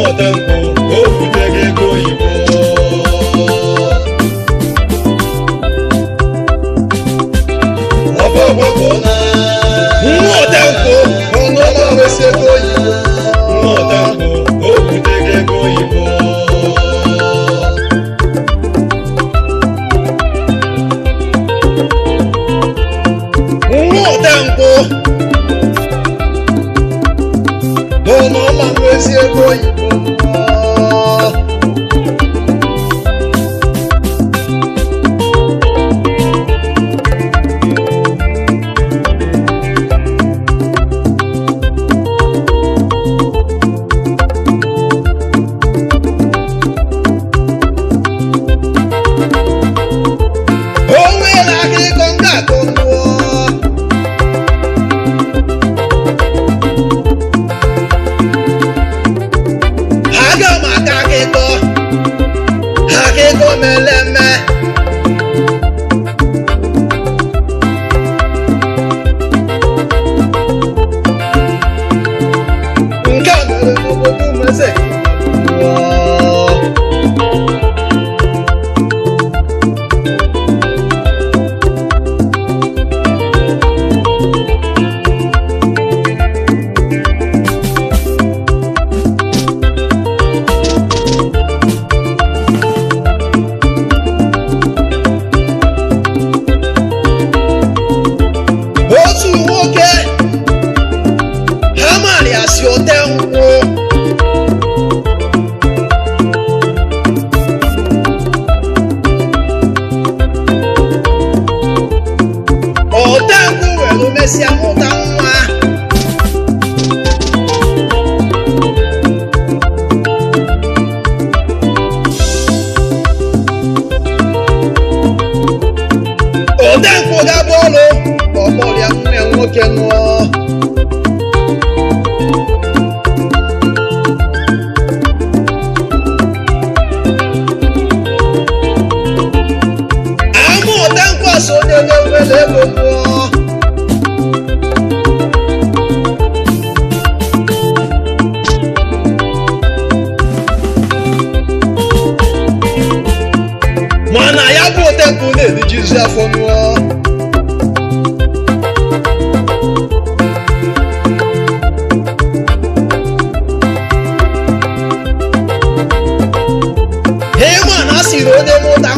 Otenkwụ o butego ego oyibo. Ọba ọgbakọ na Nwa Otenkwụ ọnụ ọma nwesi ego oyibo. Nwa Otenkwụ o butego ego oyibo. Nwa Otenkwụ ọnụ ọma nwesi ego oyibo. O nwere akụkọ m ga-akọ nụọ. Aga m aka akụkọ, akụkọ mere eme. Nke a mere n'obodo Umeze. Otu nwoke ha mara ya si Otenkwụ Otenkwụ were mesịa mụta nwa. Otenkwụ gaba ọlụ ọkpọrịa nwa ya nwoke nụọ. Ama Otenkwụ asị onye na-enwere ego nụọ. Mana ya bụ Otenkwụ na-erijuzi afọ nụọ.